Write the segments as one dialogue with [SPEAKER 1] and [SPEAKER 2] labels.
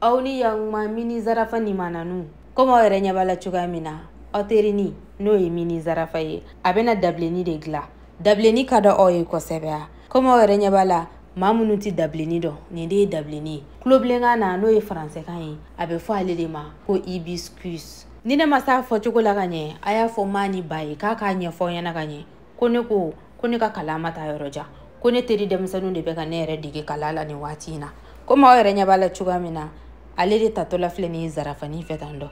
[SPEAKER 1] Aw ni yakuma mini zarafa ni mananu komi aw yɛrɛ ɲɛ b'a la cogoya min na, aw terini n'o ye mini zarafa ye, a bɛna dabilenni de dilan. Dabilenni ka di aw ye kosɛbɛ. Komi aw yɛrɛ ɲɛ b'a la, maa minnu tɛ dabilenni dɔn, nin de ye dabilenni ye. Tulobilenkan na, n'o ye faransɛkan ye, a bɛ fɔ ale de ma ko hibiscus. Ni ne ma s'a fɔcogo la ka ɲɛ, a y'a fɔ maa ni ba ye k'a k'a ɲɛfɔ ɲɛna ka ɲɛ, ko ne ko ko ne ka kalan ma taa yɔrɔ jan, ko ne teri denmisɛnninw de bɛ ka ne yɛrɛ dege kalan la nin waati in na. Komi aw yɛrɛ ɲɛ b'a la cogoya min na, ale de tatɔ la filɛ nin ye zarafani fɛ tan dɔ.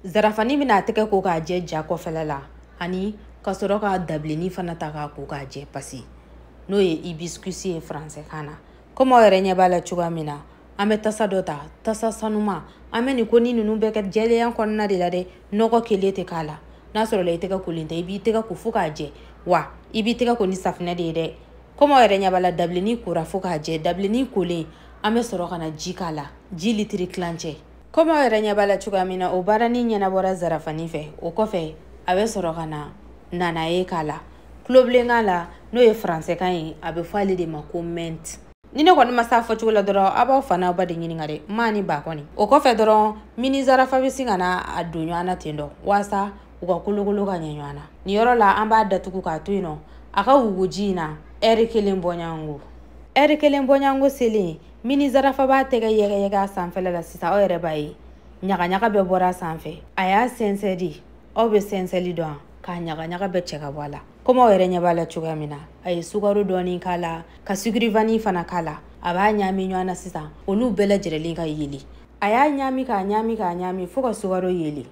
[SPEAKER 1] Zarafani bɛna a tɛgɛ ko k'a jɛ ja kɔfɛla la, ani ka sɔrɔ ka dabilenni fana ta k'a ko k'a jɛ pasi, n'o ye hibiscus ye faransɛkan na. Komi aw yɛrɛ ɲɛ b'a la cogoya min na, an bɛ tasa dɔ ta, tasa sanuma. An bɛ nin ko ni ninnu bɛɛ kɛ jɛlenya kɔnɔna de la dɛ, nɔgɔ kelen tɛ k'a la. N'a sɔrɔla i tɛgɛ kolen tɛ, i b'i tɛgɛ ko fo k'a jɛ, wa i b'i tɛgɛ ko ni safunɛ de ye dɛ. Komi aw yɛrɛ ɲɛ b'a la, dabilenni kora fo k'a jɛ. Dabilenni kolen, an bɛ sɔrɔ ka na ji k'a la, ji litiri tilancɛ. Komi aw yɛrɛ ɲɛ b'a la cogoya min na, o baaranin ɲɛnabɔra zarafani fɛ. O kɔfɛ, a bɛ sɔrɔ ka na nanaye k'a la. Tulobilenkan la, n'o ye faransɛkan ye, a bɛ fɔ ale de ma ko menthe. Ni ne kɔni ma s'a fɔcogo la dɔrɔn, a b'aw fa n'aw ba de ɲininka dɛ, maa ni ba kɔni. O kɔfɛ dɔrɔn, mini zarafa bɛ sin ka na a don ɲɔgɔn na ten dɔ, walasa u ka kolokolo ka ɲɛ ɲɔgɔn na. Nin yɔrɔ la, an b'a datugu k'a to yen nɔ, a ka wuguji in na ɛri kelen bɔɲɔgɔnko. Ɛri kelen bɔɲɔgɔnko selen, mini zarafa b'a tɛgɛ yɛgɛyɛgɛ a sanfɛla la sisan. Aw yɛrɛ b'a ye, ɲagaɲaga bɛɛ bɔra a sanfɛ. A y'a sɛnsɛn de, aw bɛ sɛnsɛnli dɔn, k'a ɲagaɲaga bɛɛ cɛ ka bɔ a la. Komi aw yɛrɛ ɲɛ b'a la cogoya min na, a ye sukaro dɔɔni k'a la, ka sukiri fana k'a la. A b'a ɲaami ɲɔgɔn na sisan, olu bɛɛ lajɛlen ka yeli. A y'a ɲaami k'a ɲaami k'a ɲaami fo ka sukaro yeli.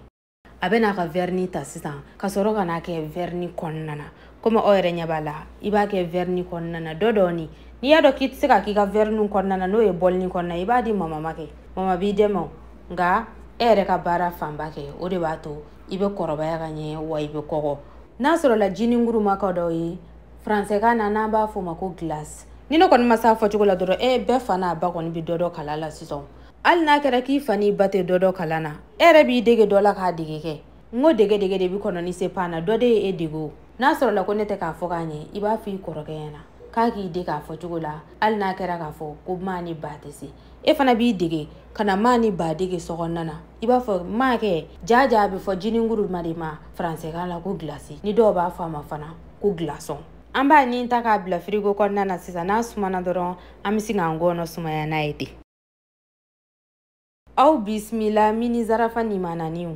[SPEAKER 1] A bɛ n'a ka verni ta sisan, ka sɔrɔ ka n'a kɛ verni kɔnɔna na. Komi aw yɛrɛ ɲɛ b'a la, i b'a kɛ verni kɔnɔna na dɔ dɔɔni. N'i y'a dɔn k'i tɛ se ka k'i ka verni kɔnɔna na, n'o ye bɔlini kɔnɔna, i b'a di mama ma kɛ, mama b'i dɛmɛ. Nka e yɛrɛ ka baara fanba kɛ, o de b'a to i bɛ kɔrɔbaya ka ɲɛ, wa i bɛ kɔgɔ. N'a sɔrɔla jininkuru ma ka d'aw ye, faransɛkan na n'an b'a fɔ o ma ko glace. Ni ne kɔni ma s'a fɔcogo la dɔrɔn, e bɛɛ fa n'a ba kɔni bɛ dɔ dɔ kalan la sisan. Hali n'a kɛra k'i fa n'i ba tɛ dɔ dɔ kalan na, e yɛrɛ b'i dege dɔ la k'a dege kɛ. N ko dege dege de bɛ kɔnɔni se pan na, dɔ de ye e dege o. N'a sɔrɔla ko ne tɛ k'a fɔ k'a ɲɛ, i b'a fɔ i kɔrɔkɛ ɲɛna k'a k'i dege a fɔcogo la. Hali n'a kɛra k'a fɔ ko maa ni ba tɛ se, e fana b'i dege ka na maa ni ba dege sokɔnɔna na. I b'a fɔ maa kɛ jaja, a bɛ fɔ jininkuru ma de ma faransɛkan la ko glace, ni dɔw b'a fɔ a ma fana ko glaçon. An b'a nin ta k'a bila firigo kɔnɔna na sisan. N'a sumana dɔrɔn, an bɛ se k'an gɔnɔ sumaya n'a ye ten. Aw bisimila mini zarafa ni mananiw.